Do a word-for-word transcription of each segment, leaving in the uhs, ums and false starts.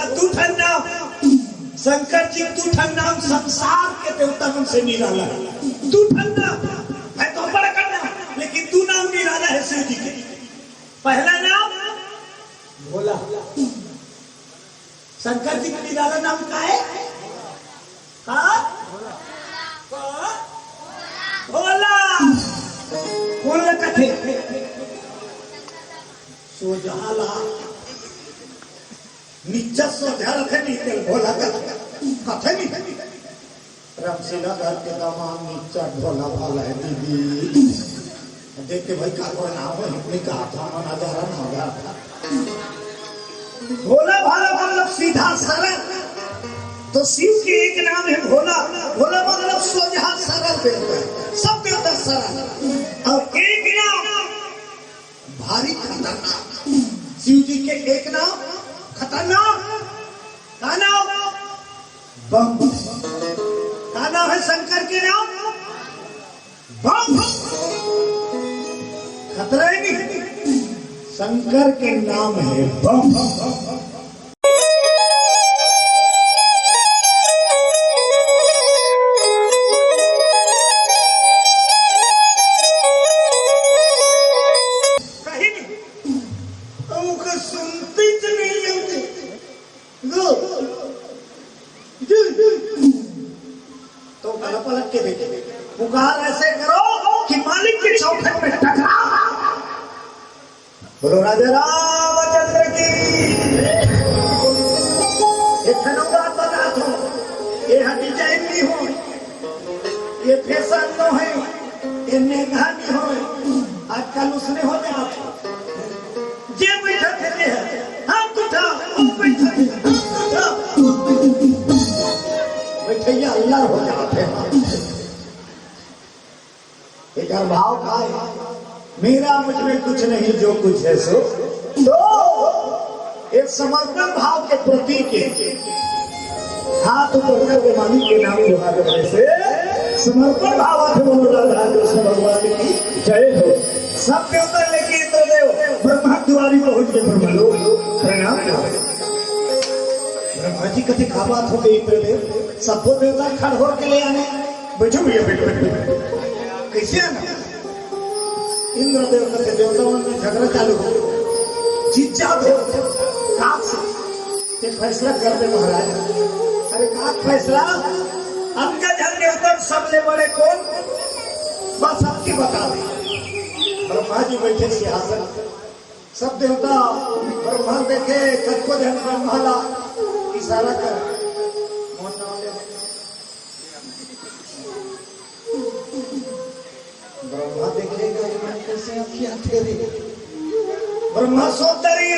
दू ठन नाम, शंकर जी दू ठन नाम संसार के देवता मन से निराला हे। दू ठन नाम, मैं तो बड़ा करना, लेकिन दू नाम निराला हे शिव जी के। पहला नाम भोला। शंकर जी के निराला नाम का हे? का? का? भोला। कोन ला कथे? सोझा ला। निच्चट सोझा रथे, नहीं तेला भोला कथे। कथे नहीं। रामशिला घर के दामाद निच्चट भोला भाला हे दीदी। देख के भाई का कोई नाम हे, हमने कहा था, मना जा रहा ना जा रहा। भोला भाला मतलब सीधा सरल। तो शिव के एक नाम हे भोला। भोला मतलब सोझा सरल देवता हे, सब देवता सरल। और एक नाम भारी खतरनाक। शिव जी के एक नाम खतरनाक। का नाम? बम। का नाम हे शंकर के नाम? बम। खतरा हे नहीं, शंकर के नाम हे बम। कहीं नहीं। ओकर सुनते च नहीं लेते। लो। तो पलट पलट के देखे। पुकार ऐसे करो कि मालिक के चौखट में टकराव। बोलो राजा रामचंद्र की। एक ठन अउ बात बतात हों, ये ह डिजाइन नहीं हो, ये फैशन नो हे, ये नेंगा नहीं हो। आजकल उसने हो जात हे, जे बैठा थे, जे हे, हाथ उठा, वो बैठा थे, हाथ उठा। बैठैया अल्लाह हो जात हे। एकर भाव का हे? मेरा मुझ में कुछ नहीं, जो कुछ है सो। तो एक समर्पण भाव के प्रतीक हे। हाथ ऊपर करके मालिक के नाम गुहार करे से समर्पण भाव आथे। बोलो राधा कृष्ण भगवान की जय हो। सब देवता लेके इंद्रदेव ब्रह्मा दुआरी पहुंच के ब्रह्मा लोग प्रणाम करो। ब्रह्मा जी कथे का बात हो गई इंद्रदेव, सबको देवता खड़ होके ले आने। बैठो भैया, बैठो, बैठो, बैठो। कैसे आना? इंद्रदेव कथे देवता मन में झगड़ा चालू हो, जीत जात हो, काक से, ये फैसला कर दे महाराज। अरे काक फैसला? अतका झन देवता सबले बड़े कोन? बस आपके बता दे। ब्रह्मा जी बैठे सिंहासन, सब देवता ब्रह्मा देखे, कतको झन ब्रह्मा ला इशारा कर। मोहन नाम ले। ब्रह्मा देखे, "ये मन कैसे आँखी आथे रे?" ब्रह्मा सोचता रही,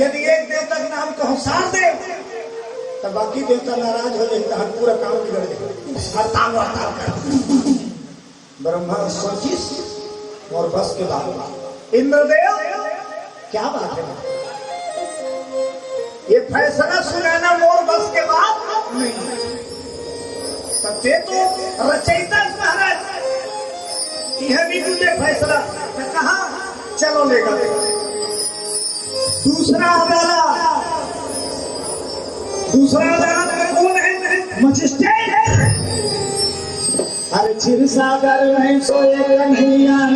यदि एक देवता के नाम कहूँ सार दे, तो बाकी देवता नाराज हो जाए, तो हम पूरा काम बिगड़ जाए, हड़ताल वड़ताल कर। ब्रह्मा सोचिस, मोर बस के बात। इंद्रदेव, क्या बात है? ये फैसला सुनाना मोर बस के बात नहीं। तब ते तो रचयिता महाराज, यह भी तुझे फैसला। मैं कहा, चलो लेकर। दूसरा अदालत, दूसरा अदालत में कौन है? मजिस्ट्रेट है। अरे क्षीर सागर में सोए कन्हैया।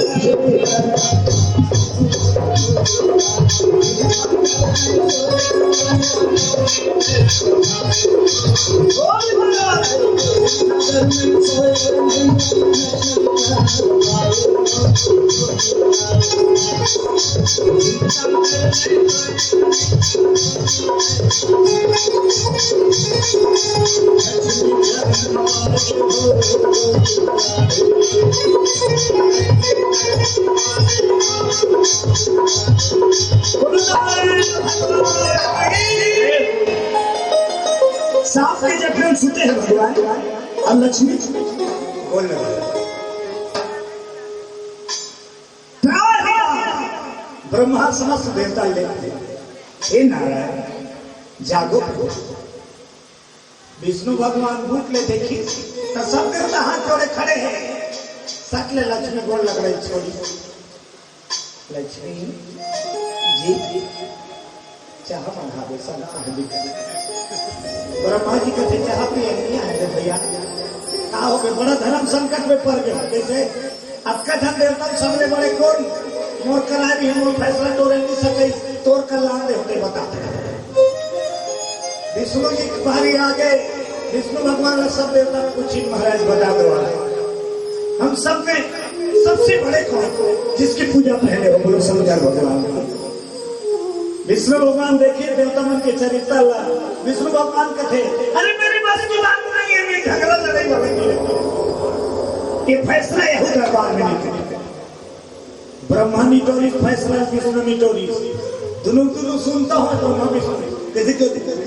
सांप के जखन छूटे हैं भगवान और लक्ष्मी बोल रहे हैं। ब्रह्मा समस्त देवता ले, हे नारायण, जागो। विष्णु भगवान भूत ले देखी, तो सब देवता हाथ जोड़े खड़े हैं। सट ले लक्ष्मी गोड़ लग रही, छोड़ी। लक्ष्मी जी, चाह मंगावे, सब कह दी। ब्रह्मा जी कथे, "चाह पिए नहीं आए रे भैया।" का हो गए? बड़ा धर्म संकट में पड़ गए। कैसे? अतका झन देवता सबले बड़े कोन? मोर करा रही है, मोर फैसला टोरे नहीं सके, तोर कल्याण दे होते बता। विष्णु जी के बारी आ गए। विष्णु भगवान ने सब देवता को पूछी, "महाराज बता दो, हम सब में सबसे बड़े कौन, जिसकी पूजा पहले हो?" बोलो, "शंकर भगवान।" विष्णु भगवान देखिए देवता मन के चरित्र ला। विष्णु भगवान कथे, "अरे, मेरे बस की बात नहीं है, मैं झगड़ा लड़ाई वाला नहीं है। ये फैसला यहू दरबार में नहीं करेंगे।" ब्रह्मा नहीं टोरी फैसला, विष्णु नहीं टोरी। दोनों दोनों सुनता हो ब्रह्मा विष्णु। कैसे कर,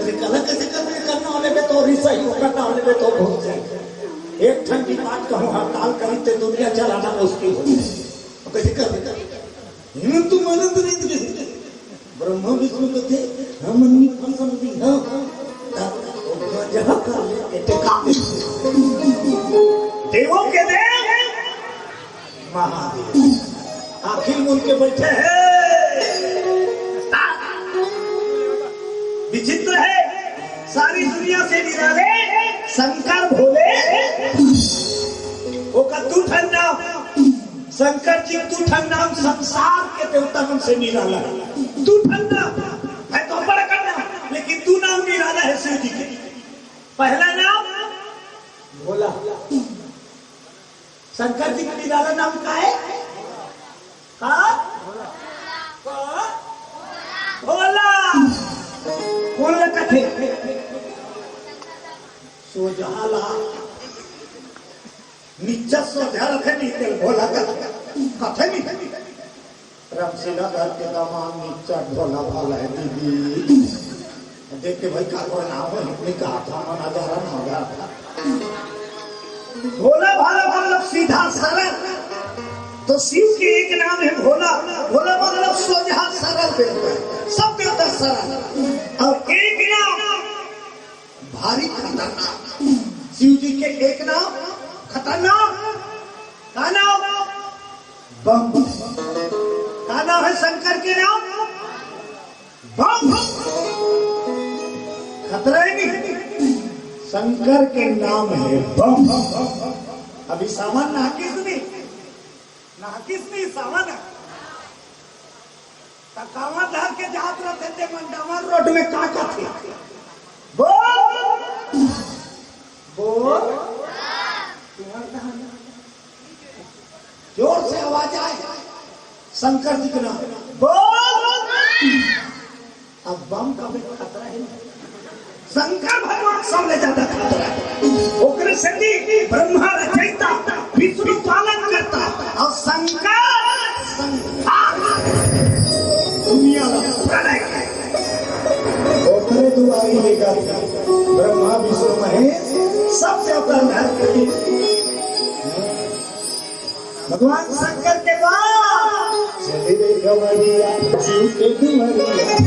अरे, कला कैसे कर, करना होने पे तो रिसा ही, करना होने पे तो बहुत सही। एक ठंडी बात कहूँ, हड़ताल करी ते दुनिया चलाना मुश्किल हो जाए। तो कैसे कर, हिम्मत तो मानत नहीं थे। ब्रह्मा विष्णु कथे, "हम नहीं पसंद नहीं, हाँ।" जहाँ कर ले, ये तो काम। देवों के देव महादेव आखिर मुड़ के बैठे हैं। विचित्र है, सारी दुनिया से निराले शंकर भोले। ओकर दू ठन नाम, शंकर जी दू ठन नाम संसार के देवता मन से निराला है। दू ठन नाम है तो बड़का नाम, लेकिन दू नाम निराला है शिव जी के। पहला नाम भोला। शंकर जी के निराला नाम का है? का? का? भोला। कौन लगथे? सोझा ला। निच्चा सोझा रखे नहीं, तेल भोला का कथे नहीं। रामशीला घर के दामाद निच्चा भोला भाला है दीदी। देख के भाई का कोई नाम है, इतनी कहा था, मना जा रहा, मजा आता। भोला भाला मतलब सीधा सरल। तो शिव के एक नाम है भोला। भोला मतलब सोझा सरल देवता है, सब देवता सरल। और एक नाम भारी खतरनाक। शिव जी के एक नाम खतरनाक। का नाम? बम। का नाम है शंकर के नाम? बम। खतरा है नहीं। शंकर के नाम है बम। अभी सामान ना किस नहीं, ना किस नहीं सामान है। त कांवर धर के जात रथे ते मन डामर रोड में का कथे? बोल, बोल। जोर से आवाज आए, शंकर जी के नाम। बोल। अब बम का भी खतरा है। शंकर भगवान सबले ज्यादा खतरा है। ओकरे सेती ब्रह्मा रचयिता, विष्णु पालन करता और शंकर संहार, दुनिया का प्रलय। ओकरे दुआरी लेकर ब्रह्मा विष्णु महेश सब देवता धरती। भगवान शंकर के बाद चली रे गवरिया, शिव के दुआरिया।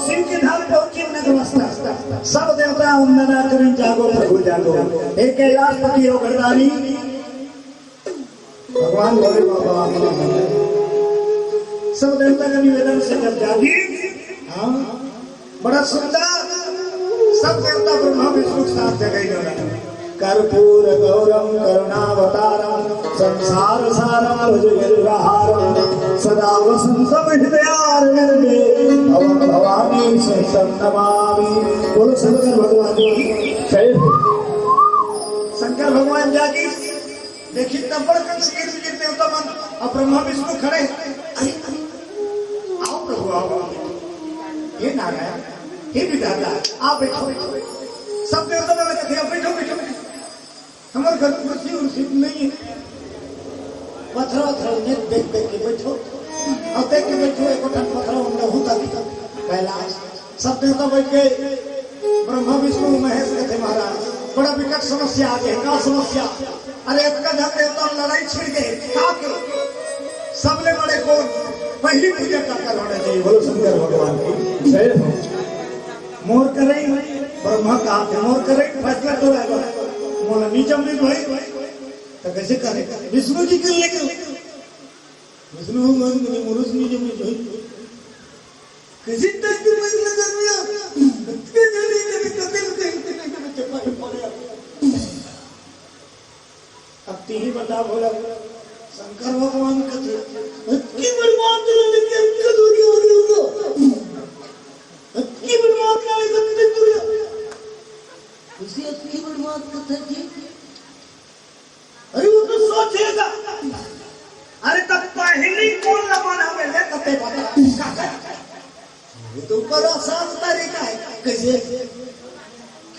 शिव के धाम पहुंचे नतमस्तक। सब देवता वंदना करें, जागो प्रभु जागो। हे कैलाशपति हो गणदानी, भगवान भोले बाबा आपका मंदिर। सब देवता का निवेदन से जब जागी, हाँ, बड़ा सुंदर, सब देवता ब्रह्मा विष्णु के साथ जगह गए। कर्पूर गौरम करुणावतारम संसार सारम भुजगेन्द्रहारम सदा वसंतम हृदयारविंदे भवम भवानी सहितम नमामि। बोलो शंकर भगवान की जय हो। शंकर भगवान जागी। देखी तब बड़ कन से गिर गिर देवता मन, अब ब्रह्मा विष्णु खड़े। अरे, अरे, आओ प्रभु, आओ। हे नारायण, हे विधाता, आप बैठो, बैठो। सब देवता मन कहते हैं, "बैठो, बैठो, बैठो।" हमारे घर में कुर्सी उर्सी नहीं है। पथरा, पथरा, देख, देख, देख के बैठो। और देख के बैठो, एक ठन पथरा उंडा होता नहीं। कैलाश। सब देवता बैठ गए। ब्रह्मा विष्णु महेश कहते, "महाराज, बड़ा विकट समस्या आ गई।" "का समस्या?" "अरे, इतना झन देवता लड़ाई छिड़ गए।" "का के?" "सबले बड़े कौन?" "पहली पूजा का करवाना चाहिए।" बोलो शंकर भगवान की जय हो। "मोर करई।" ब्रह्मा कहा थे, "मोर करई, फैसला तो रहेगा।" "मोला नी जमी भाई।" "तो कैसे करे?" "विष्णु जी कर लेंगे।" विष्णु भगवान के मुरुस नी जमी भाई। किसी टाइप के मत लगा दिया। कितने जल्दी कभी कते कते कते कते चप्पल पड़े। अब तीही बता भोला, शंकर भगवान कथे, "अतकी बड़ बात ला लेके अतका दूरिया हो गया होगा। अतकी बड़ बात ला लेके अतका दूरिया।" उसे अतकी बड़ बात कथे जी। अरे वो तो सोचेगा। अरे तब पहली कौन लमन हमें ले कते बता। ये तो बड़ा आसान तरीका है। कैसे?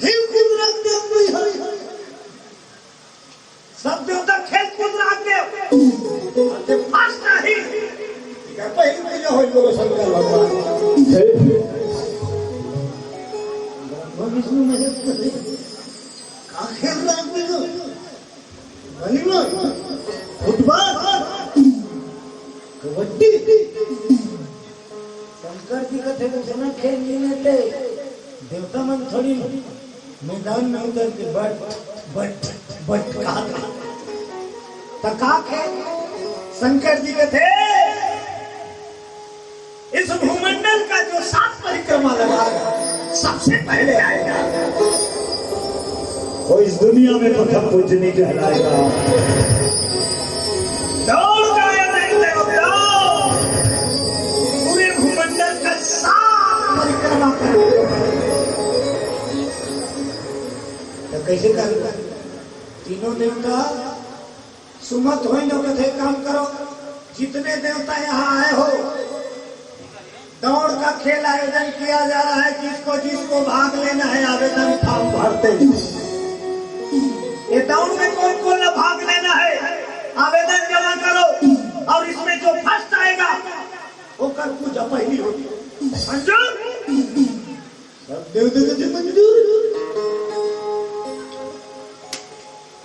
खेल कूद रख दे कोई है। सब देवता खेल कूद रख दे। अरे first नहीं। ठीक है, पहली पूजा हो बोलो शंकर भगवान। ब्रह्मा विष्णु महेश। का खेल रख दे? Volleyball, football, kabaddi. शंकर जी कथे, "वो ना खेल नहीं लेते।" देवता मन थोड़ी मैदान में उतर के बट, बट, बट कहा था। तो का खेल? शंकर जी कथे, इस भूमंडल का जो सात परिक्रमा लगाएगा, सबसे पहले आएगा, वो इस दुनिया में प्रथम पूजनीय कहलाएगा। दौड़ का आयोजन करो, दौड़। पूरे भूमंडल का सात परिक्रमा करो। तो कैसे करेगा? तीनों देवता सुमत होइन कथे, काम करो, जितने देवता यहाँ आए हो, दौड़ का खेल आयोजन किया जा रहा है। जिसको जिसको भाग लेना है, आवेदन फॉर्म भरते ही। ये दौड़ में कौन कौन ला भाग लेना है, आवेदन जमा करो, और इसमें जो फर्स्ट आएगा, ओकर पूजा पहली होगी। मंजूर? सब देवता के मंजूर।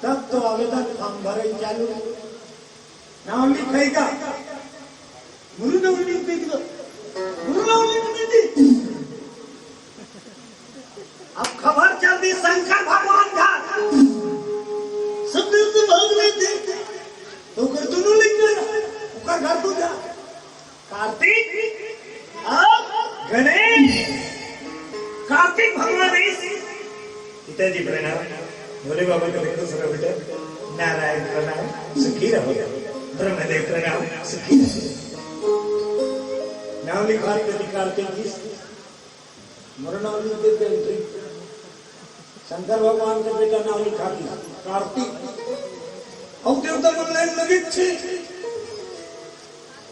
तब तो आवेदन फॉर्म भरे चालू। नाम लिखाई का? गुरु नाम लिख दीजिए। गुरु नाम लिख दीजिए। अब खबर चल दी शंकर भगवान का। सब देवता भाग लेते। तो ओकर दोनों लिख दे। ओकर घर दूजा। कार्तिक और गणेश। कार्तिक भगवान इस पिताजी प्रणाम, भोले बाबा को खुश रहो बेटा। नारायण प्रणाम, सुखी रहो। ब्रह्मदेव प्रणाम, सुखी रहो। नाम लिखा, कार्तिक जी। मोर नाम लिख देते एंट्री। शंकर भगवान के बेटा नाम लिखा दिया, कार्तिक। अब देवता मन लाइन लगे छे।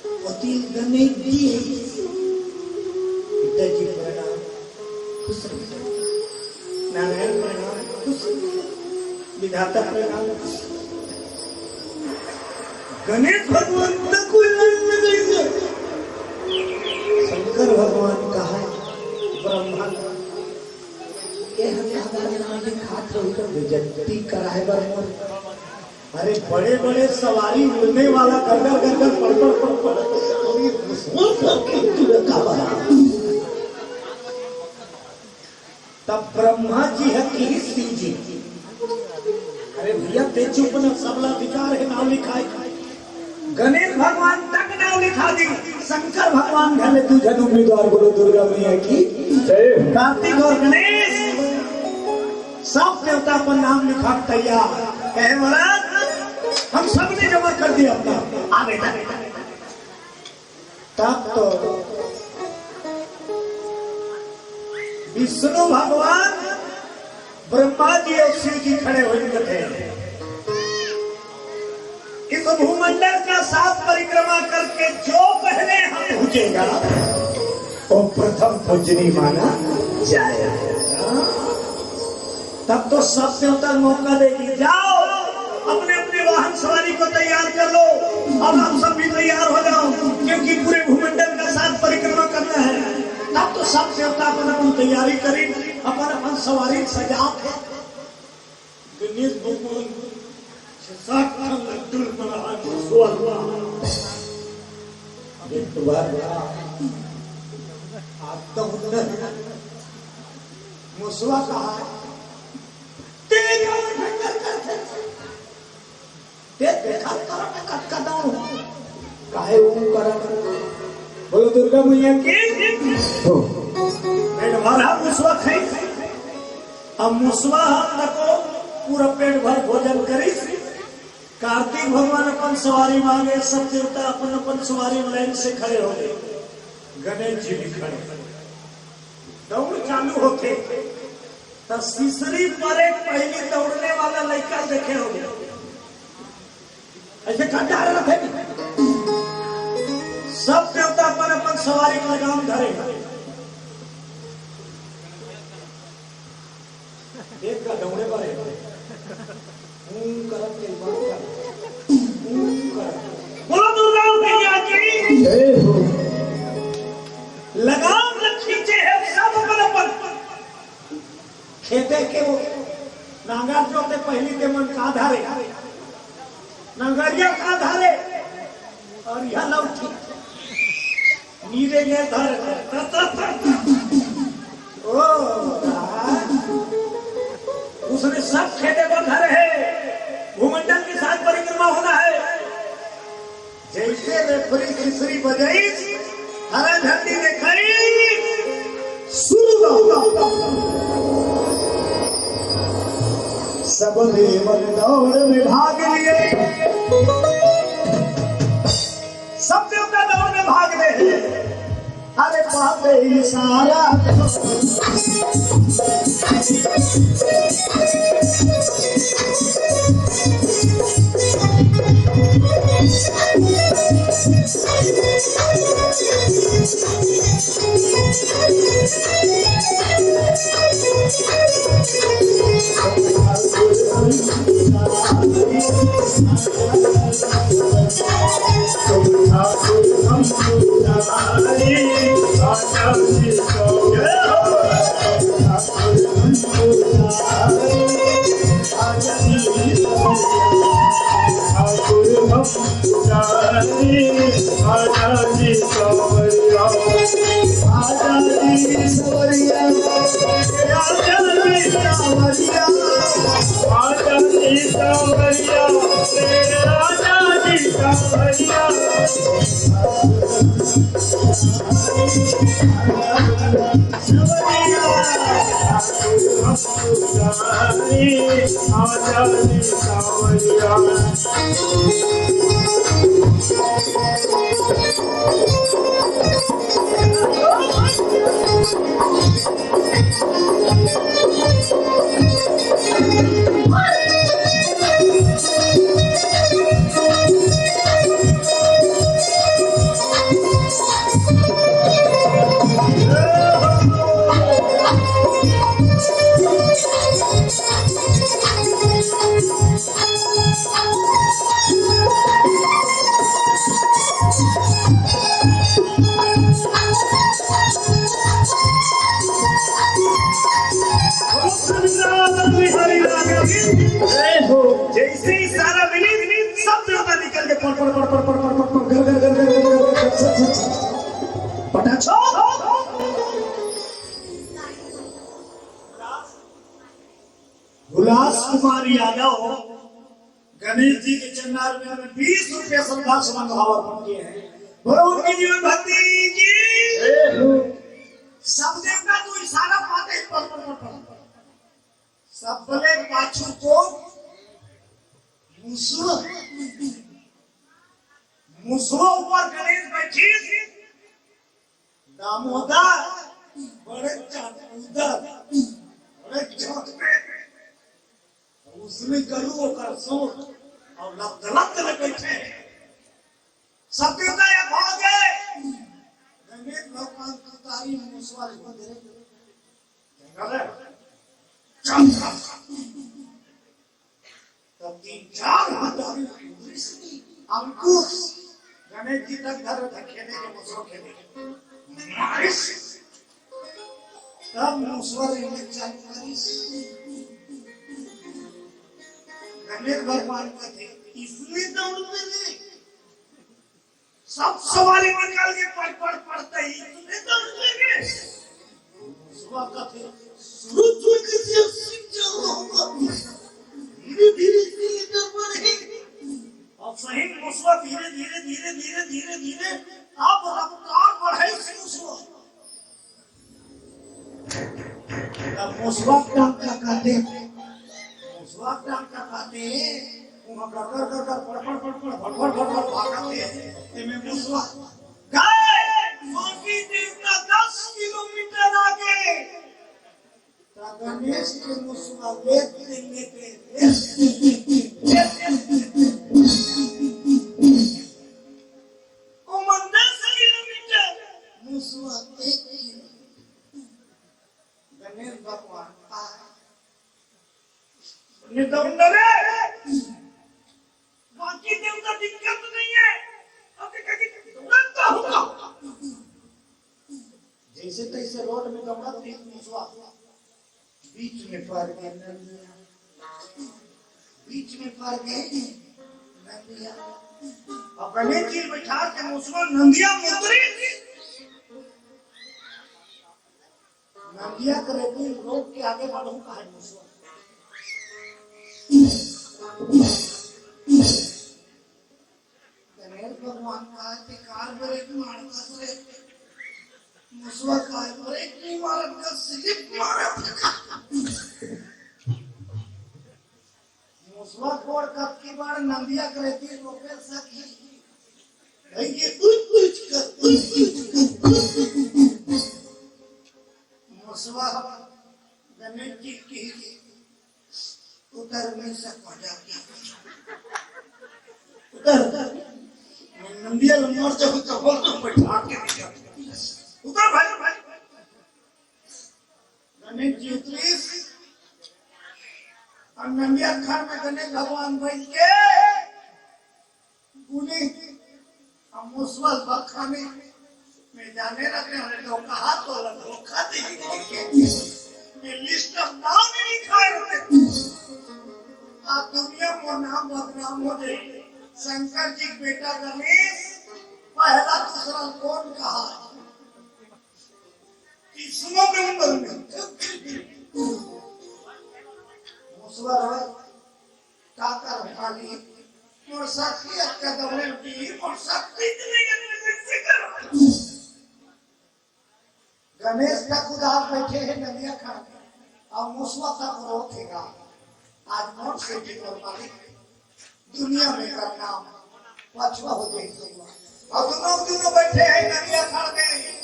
पति गणेश जी, पिताजी प्रणाम, खुश रहो। नारायण प्रणाम, खुश रहो। विधाता प्रणाम, खुश रहो। गणेश भगवान तक कोई लाइन में नहीं है। शंकर भगवान कहा, ब्रह्मा, ये हम अगर नाम लिखात रही तो बेइज्जती कराए बर मोर। अरे बड़े बड़े सवारी उड़ने वाला गरगर गरगर पड़ पड़ पड़ पड़। अरे भगवान का क्या तुरंत का बना। तब ब्रह्मा जी है कि शिव जी। अरे भैया ते चुप न, सबला अधिकार है नाम लिखाए। गणेश भगवान तक नाम लिखा दी, शंकर भगवान घर में दू झन उम्मीदवार। बोलो दुर्गा मैया की। कार्तिक और गणेश, सब देवता अपन नाम लिखा के तैयार। कहे महाराज, हम सब ने जमा कर दिया अपना। आ बेटा, तब तो विष्णु भगवान, ब्रह्मा जी और शिव जी खड़े होइस कथे, इस भूमंडल का सात परिक्रमा करके जो पहले हाथ पहुंचेगा, वो प्रथम पूजनी माना जाएगा। तब तो सब देवता मौका देगी, जाओ, अपने अपने वाहन सवारी को तैयार कर लो और आप सब भी तैयार हो जाओ, क्योंकि पूरे भूमंडल का सात परिक्रमा करना है। तब तो सब देवता अपन अपन तैयारी करी, अपन अपन सवारी सजा के। गणेश भगवान छह सात ठन लड्डू बना के सोल। एक बार आप तो उन्नत मुसवा कहा है, तेरे और भयंकर करते। ते देखा कर मैं कटका दाऊ। काहे वो करा? बोलो दुर्गा मैया की। हो। पेट भरा मुसवा खाई। अब मुसवा हम तको पूरा पेट भर भोजन करी। कार्तिक भगवान अपन सवारी मांगे, सब देवता अपन अपन सवारी में लाइन से खड़े हो गए। गणेश जी भी खड़े। दौड़ चालू होके त सिसरी परे पहली दौड़ने वाला लड़का देखे हो। ऐसे कट जा रहा था। सब देवता अपन अपन सवारी में लगाम धरे। देख का दौड़े परे। ऊं करत के बात कर। ऊं करत। बोलो दुर्गा मैया की। जय हो। लगाम रखी जे है सब अपन अपन। खेते के वो नांगर जोते पहली ते मन का धारे, नांगरिया का धारे, और यह लौठी नीरे ये धर। ओ, उसने सब खेते को धर है, भूमंडल की सात परिक्रमा होना है। जैसे रेफरी सिसरी बजाई, हरा झंडी दिखाई, शुरू। सब देवन दौड़ में भाग लिए, सब देवता दौड़ में भाग रहे हैं। अरे पापे ही सारा। जैसे ही सारा विनीत, विनीत सब देवता निकल के पड़, पड़, पड़, पड़, पड़, पड़, पड़, पड़, घर, घर, घर, घर, घर, घर, घर, सब, सब, सब, पटाचो। हुलास कुमार यादव गणेश जी के चंदाल में बीस रुपया श्रद्धा सुमन भाव अर्पण किए हैं। बोलो उनकी जीवन भक्ति की। सब देवता तो इशारा पाते ही पढ़, पढ़, पढ़, पढ़। सब बोले पाछू को मुसुआ, मुसुआ ऊपर गणेश बैठी। दामोदर बड़े चाटुदर, बड़े चाट में उसने करू ओकर सोच और लत लत ले बैठे। सब देवता एक हो गए। गणेश भगवान तुतारी मुसवा ले दे। चमका। तब तीन चार हाथ और अंकुश गणेश जी तक धर रखे थे कि मुसवा खेले। मारिस। तब मुसवा लेने चालू करिस। गणेश भगवान कथे, "इसने दौड़ में ले।" सब सवारी निकाल के पढ़, पढ़, पढ़ते ही इसने दौड़ में ले। मुसवा कथे, "शुरू, शुरू से सीख जा रहा हूँ। धीरे, धीरे, धीरे, धीरे बढ़े।" और सही मुसवा धीरे, धीरे, धीरे, धीरे, धीरे, धीरे अब रफ्तार बढ़ाइस मुसवा। तब मुसवा टांग का काटे, मुसवा टांग का काटे, वहाँ गड़गड़, गड़गड़, फड़फड़, फड़फड़, भड़भड़, भड़भड़ भागत हे। तेमे मुसवा गए, बाकी देवता दस किलोमीटर आगे। त गणेश के मुसवा लेते, लेते, लेते, लेते, लेते, ओमन दस किलोमीटर, मुसवा एक किलोमीटर। गणेश भगवान आए। नितौन डरे। बाकी देवता दिक्कत नहीं है। अब देखा कि तुरंत का होगा। जैसे तैसे रोड में दौड़त रही मुसवा। बीच में पड़ गए नंदिया। बीच में पड़ गए नंदिया। और गणेश जी बैठा के मुसवा नंदिया मुतरी। नंदिया के रेती रोक के आगे बढ़ू काहे मुसवा? गणेश भगवान कहा कि कार ब्रेक मारता से मुसवा कहा, "ब्रेक नहीं मारत का, स्लिप मारत का।" मुसवा कोड़ कब की बार नंदिया के रेती रोके सकी। भाई ये कुछ कुछ कर, कुछ कुछ कर, कुछ कुछ कर। मुसवा गणेश जी की उधर में से पड़ जाती। उधर, उधर। नंदिया लंगोर जब तो बोल तो बैठा के दिया। उधर भाई, भाई। गणेश जी उतरीस। और नंदिया घर में गणेश भगवान बैठ के गुनी, हम मुसवा बखाने में जाने लगे, हमने तो कहा तो अलग धोखा दे। ये लिस्ट ऑफ नाम ही नहीं खाए रहते। आज दुनिया में नाम बदनाम हो जाए। शंकर जी के बेटा गणेश, पहला दूसरा कौन कहा? तीसरा नंबर में। मुसवा रहे, का कर मालिक? मोर साथी अक्का दौड़े की, मोर साथी इतने गंदे से कर। गणेश का खुदा बैठे हैं नंदिया खान, और मुसवा का रोक है। आज मोर से भी मोर मालिक, दुनिया में का नाम पछवा हो जाए। और दोनों, दोनों बैठे हैं नंदिया खान में।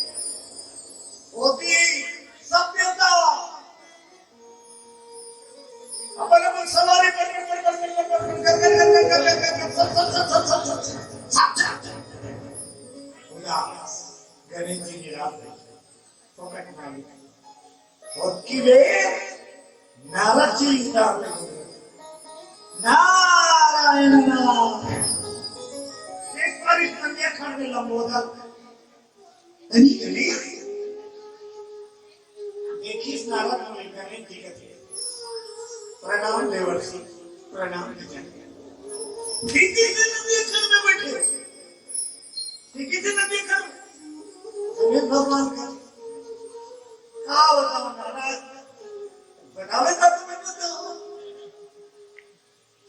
होती सब देवता अपन अपन सवारी कर कर कर कर कर कर कर कर कर कर कर कर कर कर कर सब सब सब सब सब सब सब सब सब। उदास गणेश जी की रात में पकड़ मारी। और की वे नारद जी उदास। नारायण नारायण। एक बार इस कन्या खंड में लंबोदर अरे, अरे। देखिस नारद मुनि गणेश जी के। प्रणाम देवर्षि, प्रणाम विजय। ठीक है, नंदी खंड में बैठे। ठीक है, नंदी खंड। गणेश भगवान का। का बताओ नारद? बतावे का तुम्हें बताओ।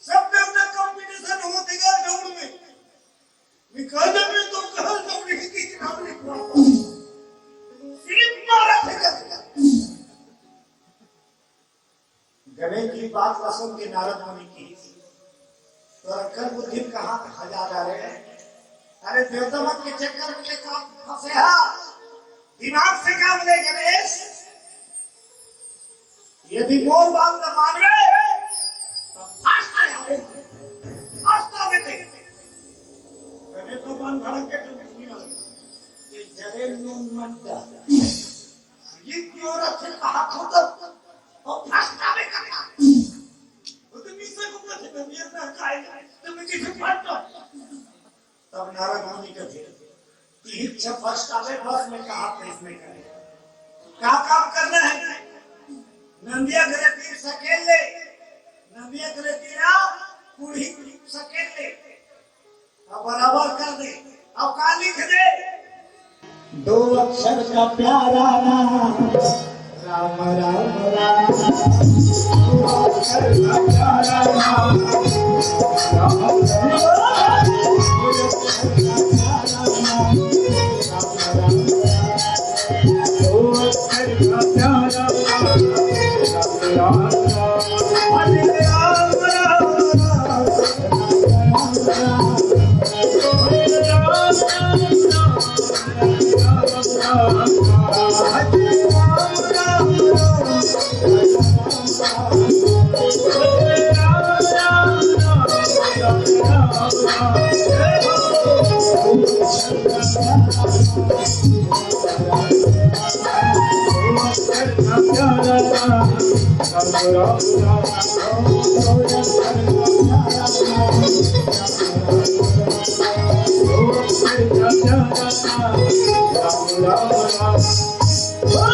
सब देवता कॉम्पिटिशन होते बात ला सुन के नारद मुनि की, "तोर अक्कल बुद्धि कहाँ खजा डारे है? अरे, देवता मन के चक्कर में ये काम फंसे हा, दिमाग से काम ले गणेश। यदि मोर बात न मानबे, तो फंस जाबे, फंस जाबे ते।" गणेश भगवान भड़क के तुम सुनियो, ये जरे नून मत डाल। ये क्यों रखे कहा खुद? वो फंस जाबे कहा। वो तो मिस्से को कहते हैं, ये ना खाए, तो मुझे से फंस जाओ। तब नारद मुनि कहते हैं, "तीन छह फंस जाबे बस में कहा थे इसमें करे। क्या काम करना है? नंदिया करे तीर सकेल ले, नंदिया करे तीरा, कुड़ी सकेल ले।" अब बराबर कर दे। अब का लिख दे? दो अक्षर का प्यारा नाम, राम राम राम। दो अक्षर का प्यारा नाम, राम राम राम। दो अक्षर का प्यारा नाम, राम राम राम। दो अक्षर का प्यारा नाम, राम राम राम। अरे राम राम राम।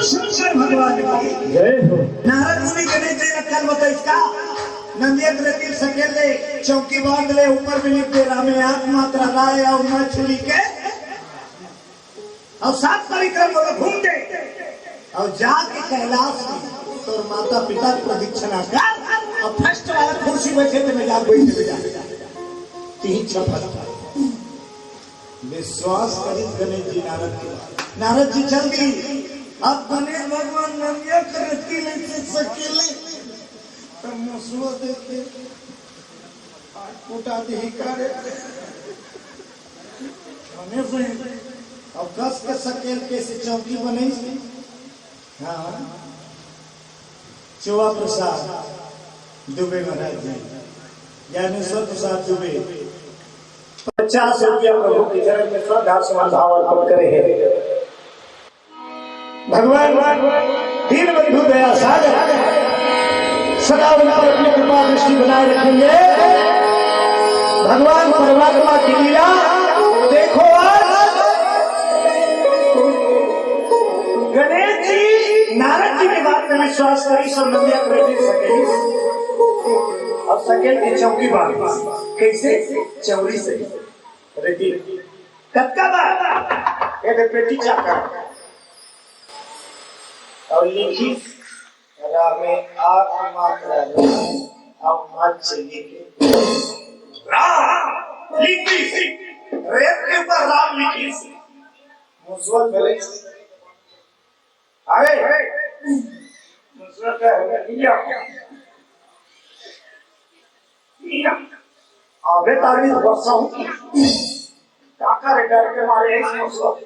शंकर भगवान की जय हो। नारद मुनि के नहीं तेरा कर्म बताइस का? नंदिया करे तीर सकेल ले, चौकी बांध ले, ऊपर में लिख दे, "रामे आत्मा तरा राय और मछली के।" अब सात परिक्रमा बोलो, घूम के, और जाके कैलाश में तोर माता पिता के प्रदक्षिणा कर, और फर्स्ट वाला कुर्सी बैठे थे, मैं जा बैठे, मैं जा। तीन छह फर्स्ट। विश्वास करिस गणेश जी नारद के। नारद जी चल दी। अब गणेश भगवान नंदिया करे तीर सकेल ले, तब मुसुआ देखे, आज कुटा देही का रे। बने से अब कस के सकेल के से चौकी बने। हाँ, चोवा प्रसाद दुबे महाराज जी, ज्ञानेश्वर प्रसाद दुबे, पचास रुपया प्रभु के चरण में श्रद्धा सुमन भाव अर्पण करे हैं। भगवान दीनबंधु दया सागर सदा उन पर अपनी कृपा दृष्टि बनाए रखेंगे। भगवान परमात्मा की लीला देखो आज। गणेश जी नारद जी के बात में विश्वास करिस, सो नंदिया करे तीर सकेल। अब सकेल के चौकी बांध, कैसे? चौरी से। रेती। कतका बार? ये दे पेटी चाकर। और लिखिस, "रामे आत्मा तरा राय, और मत चलिए के।" राम लिखिस, रेत के ऊपर राम लिखिस। मुसुआ करे। अरे, मुसुआ करे, लिया। अबे तारी वर्षा हो। का करे, डर के मारे एक मुसुआ।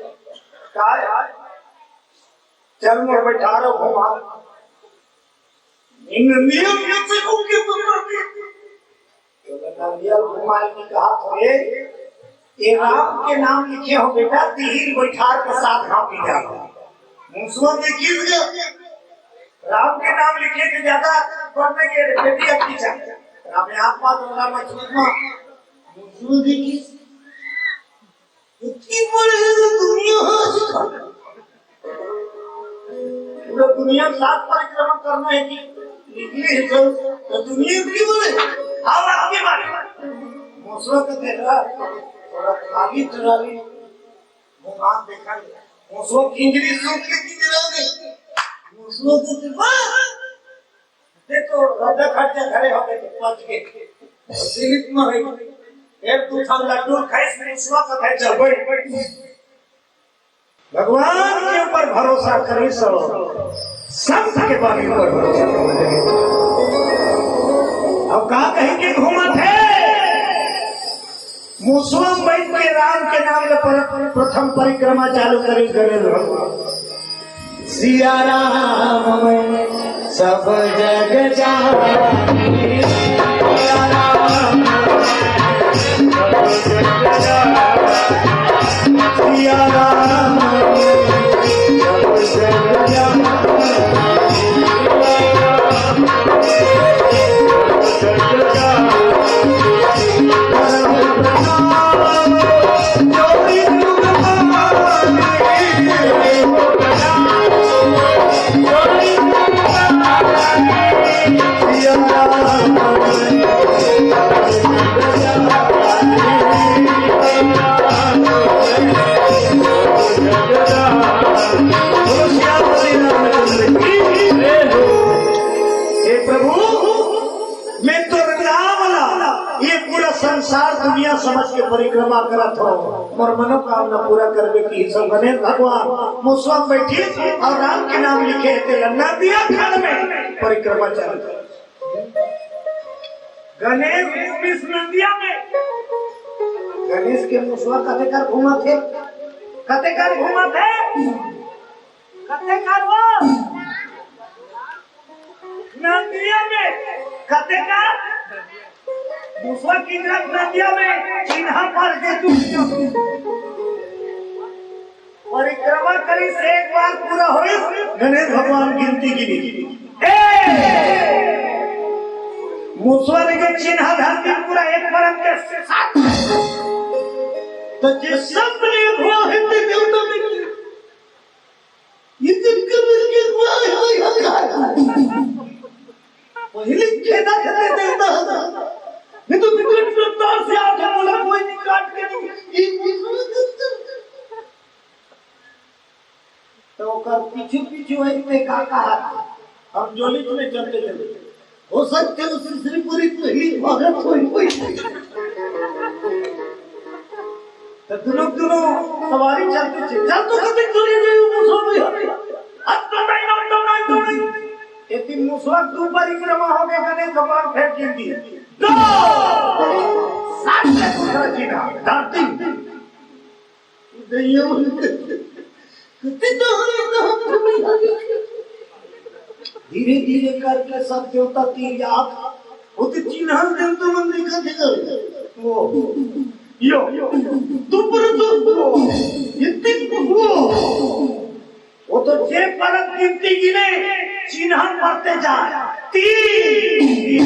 का यार? चल मोर बैठा रहो घुमा। इन नियम नियम से घूम के तुम करती। तो नंदिया घुमाए की कहा थोड़े, "ये राम के नाम लिखे हो बेटा, तीर बैठार के साथ हाथी जाओ।" मुसुआ के गिर गया। राम के नाम लिखे के ज्यादा बढ़ने के बेटी अब की चाहे। राम यहाँ पास राम मछली में मुसुआ देखी। इतनी बड़ी दुनिया है। पूरा दुनिया सात परिक्रमा करना है कि निकली है जो, तो दुनिया इतनी बड़ी। हम आपके बारे में। मुसुआ को देख रहा, थोड़ा खाली ट्राली, वो बात देखा। मुसुआ किंजरी सूख के किंजरा गई। मुसुआ को देख रहा। देखो, रद्दा खर्चा घरे हो गए, पच के। दिलीप में है। एक दो साल लड्डू खाए, इसमें मुसुआ का खाए, चल बैठ, बैठ। भगवान के ऊपर भरोसा करिस, संत के बानी ऊपर भरोसा करिस। अब का कहि के घूमत हे? मुसवा बइठ के राम के नाम ले पर-, प्रथम परिक्रमा चालू करे, करे रहो। सिया राम मैं सब जग जानी, सिया राम मैं सब जग जानी, सिया राम मैं सब जग जानी। हे प्रभु, मैं तो राम ला ये पूरा संसार दुनिया समझ के परिक्रमा करत हंव, मोर मनोकामना पूरा करबे कि सब। गणेश भगवान मुसवा बइठिस अउ राम के नाम लिखे हे, तेला नदिया खंड में परिक्रमा चालू। गणेश घूमिस नदिया में। गणेश के मुसवा कते कर घूमत हे, कते कर घूमत हे, कते कर वो नदिया में, कते कर मुसवा किंजरत नदिया में चिन्हा पर के तू परिक्रमा करिस, एक बार पूरा होइस, गणेश भगवान गिनती गिनिस। ए! मुसवा के चिन्हा धरती पूरा एक परत के साथ। तो जे सब ने हुआ हिंदी देवता में ये जिनके मिल के हुआ है, वही हमारा। पहले खेदा खेदा देवता है। नहीं तो विकट रफ्तार से आके बोला, कोई नहीं काट के नहीं। ये तो ओकर पीछे पीछे वही में का कहा, हम जोली में चलते चलते। हो सकते हो श्रीपुरी पहली भगत होई होई। तो दोनों, दोनों सवारी चलते थे। चल तो कभी चली गई वो मुसवा में। अब तो नहीं, अब तो नहीं, तो नहीं। एक दिन मुसवा दू परिक्रमा हो गए, गणेश भगवान फेर गिन दिए। दो! सात से दूसरा जीना, धरती। धीरे धीरे करके सब देवता तीर याद होते चिन्हल देवता मन दिखत हे। वो यो तू पर तू वो ये तीन वो वो तो जे परत गिनती गिने चिन्हल मरते जाए। तीन,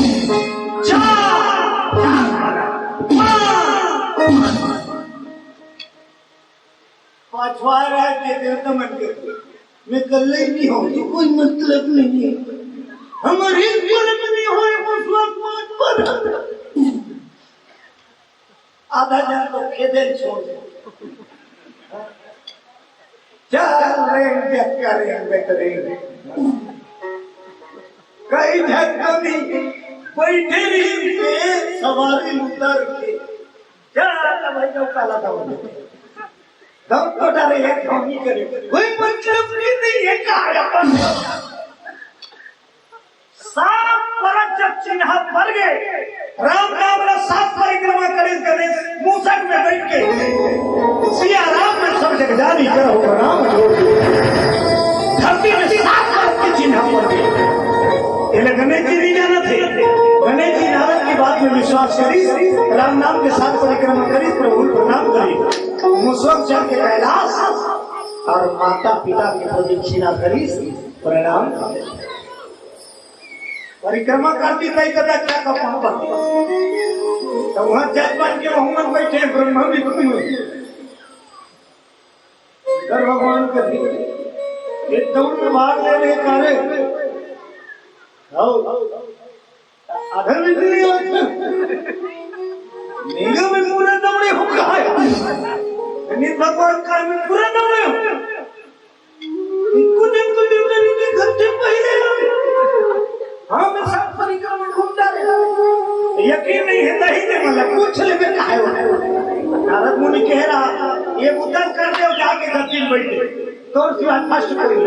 चार, पाँच। पाछवा रह के देवता मन के मैं कल्ले ही नहीं हूँ, तो कोई मतलब नहीं है। हमारे एक परत नहीं होए, वो स्वाद पाँच परत। आधा जन तो खेदे छोड़ दे। चल रे, जग करे बेहतरीन। कई झटका नहीं, बैठे रही के सवारी उतर के। चल भाई, जो काला था वो। दम तो डरे है, ढोंगी करे। कोई मतलब नहीं, नहीं है, कहा है अपन? सात परत जब चिन्हा पर गए, राम नाम ला सात परिक्रमा करे, गणेश मूसक में बैठ के सिया राम में सब जग जानी, करहु प्रणाम जोर जोर। धरती में सात परत के चिन्हा पर गए। एला गणेश जी नहीं जानत हे। गणेश जी नारद के बात में विश्वास करिस, राम नाम के साथ परिक्रमा करिस, प्रभु प्रणाम करिस। मुसवा चढ़ के कैलाश अउ माता पिता के प्रदक्षिणा करिस, प्रणाम करिस। परिक्रमा करती तई कदा क्या का पावन। तो वहाँ जज बन के वहाँ मन बैठे ब्रह्मा विष्णु। शंकर भगवान कथे, एक दौड़ में भाग ले रहे कारे। आओ। अधर में नहीं आता। मेघा में पूरा दौड़े हो कहा है। गणेश भगवान का में पूरा दौड़े हो। इनको जब तो देवता जी के घर से पहले आ गए। हाँ, मैं सब परिक्रमा में घूमता रहे। यकीन नहीं है, नहीं दे, मतलब, पूछ ले, मैं कहा है वो। नारद मुनि कह रहा, ये उतर कर दे, जाके धरती में बैठे। तो उसके बाद फर्स्ट कोई नहीं।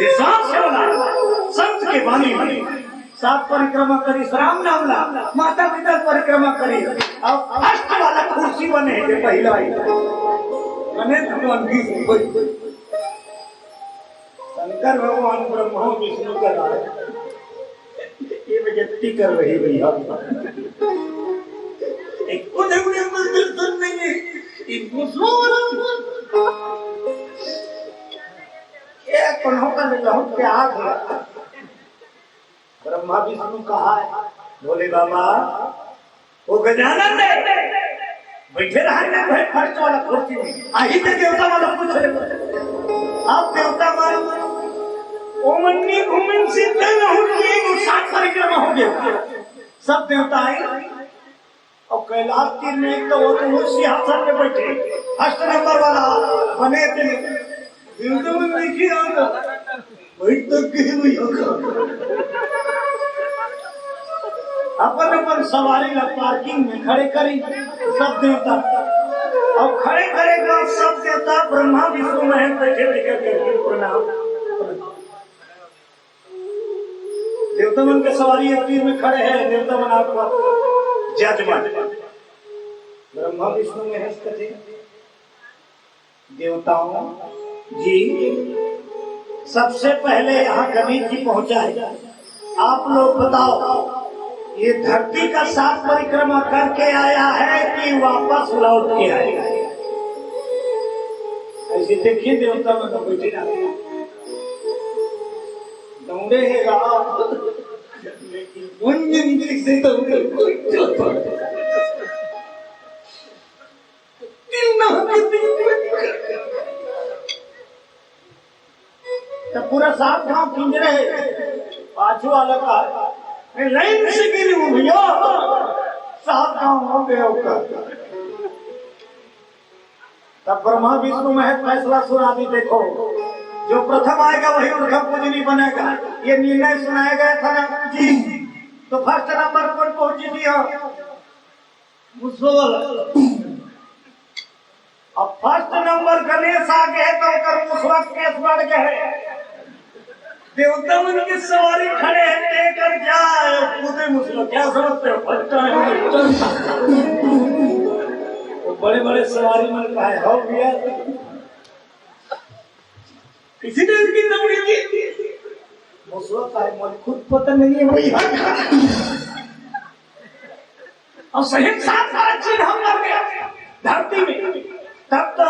ये सांस से बोला, संत के वाणी में। सात परिक्रमा करिस, राम नाम ला, माता पिता के परिक्रमा करिस, अउ first वाला कुर्सी बने हे पहिला ही। बने भगवान विष्णु। शंकर भगवान ब्रह्मा विष्णु के राय। ये बेइज्जती कर रही भैया। एक को जरूर दर्शन नहीं है। ये मुसलमान। ये कौन होगा, नहीं कहूँ क्या हाथ है। ब्रह्मा विष्णु कहा है, बोले, "बाबा, वो गजानन है, बैठे रहा ना भाई first वाला कुर्सी में, आही तो देवता वाला पूछ रहे।" अब देवता मन, "ओमनी भूमि सिद्ध रहूं कि वो सात परिक्रमा हो गया।" सब देवता आए, अउ कैलाश तीर में एक तो वो तो उस सिंहासन पे बैठे, first नंबर वाला बने थे, एकदम देखिए, बैठ तो गए भैया। अपन अपन सवारी ला पार्किंग में खड़े करी, सब देवता, अउ खड़े करे के बाद सब देवता ब्रह्मा विष्णु महेश बैठे बैठे करके प्रणाम। देवता मन के सवारी एक तीर में खड़े हैं, देवता मन आपका जजमान। ब्रह्मा विष्णु महेश कथे, देवताओं जी, सबसे पहले यहाँ गणेश जी पहुंचा है। आप लोग बताओ, ये धरती का सात परिक्रमा करके आया है कि वापस लौट के आया है? ऐसे देखिए, देवता मन बैठे ना, दौड़े है राम, लेकिन मन में से दौड़े कोई। तो पूरा सात गांव पिंजरे है, पाछू वाला का है। मैं लाइन से गिरी हूँ भैया, सात गांव हो गए होकर। तब ब्रह्मा विष्णु महेश फैसला सुना दी, देखो, जो प्रथम आएगा वही प्रथम पूजनी बनेगा। ये निर्णय सुनाया गया था ना जी, तो first नंबर कौन पहुंची थी? हाँ, मुसवा वाला। अब first नंबर गणेश आ गए तो ओकर मुसवा केस बढ़ गए। देवता मन के सवारी खड़े हैं, लेकर क्या है? खुदे मुसवा, क्या समझते हो? फटका है, फटका। वो बड़े बड़े सवारी मन का है, हो भैया। किसी ने इनकी नौकरी दी? मुसवा का है, मुझे खुद पता नहीं है भैया। और सही साथ सारा चीज हम कर गया धरती में। तब तो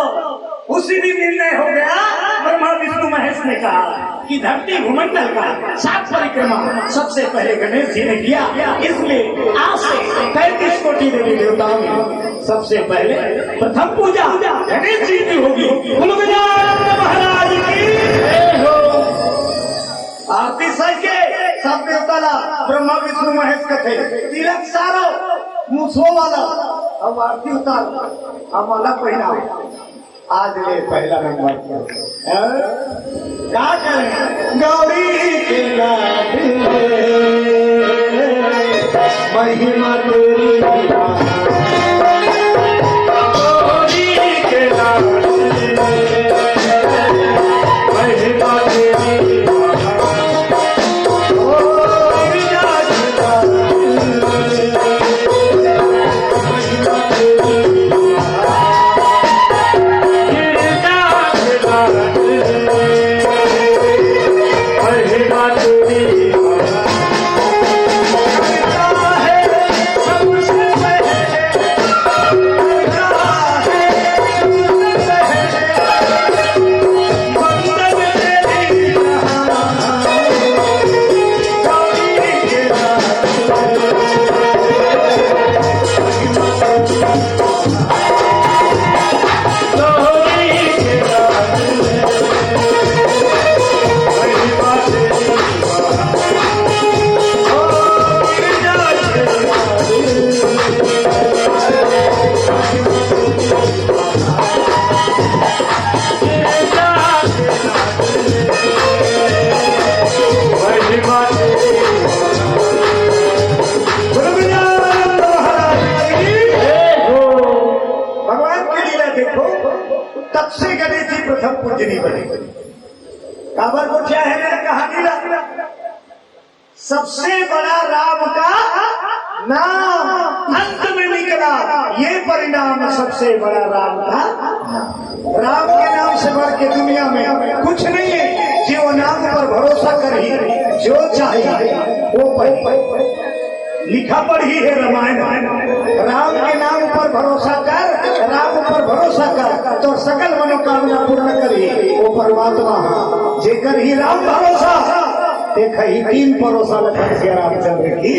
उसी दिन निर्णय हो गया, ब्रह्मा विष्णु महेश ने कहा कि धरती भूमंडल का सात परिक्रमा सबसे पहले गणेश जी ने किया, इसलिए आज से तैंतीस कोटि देवी देवताओं में सबसे पहले प्रथम पूजा गणेश जी की होगी। बोलो गजानन महाराज की जय हो। आरती सज के सब देवता ला ब्रह्मा विष्णु महेश कथे, तिलक सारो मुसवा वाला। अब आरती उतार, अब माला पहनाओ। आज ले पहला नंबर पर। हैं? का करें? गौरी के लाड में महिमा तेरी महान। गौरी के लाड में महिमा तेरी महान। भगवान की लीला देखो, तब से गणेश जी प्रथम पूजनी बने। काबर गोठिया है मेरा कहानी ला। सबसे बड़ा राम का नाम अंत में निकला, ये परिणाम सबसे बड़ा राम का नाम। राम के नाम से बढ़ के दुनिया में कुछ नहीं है। जो नाम पर भरोसा करही, जो चाही, वो पाई। लिखा पढ़ी है रामायण, राम के नाम पर भरोसा कर, राम पर भरोसा कर, तो सकल मनोकामना पूर्ण करही वो परमात्मा। जेकर ही राम भरोसा, ते कही तीन परोसा लखन सिया रामचंद्र की।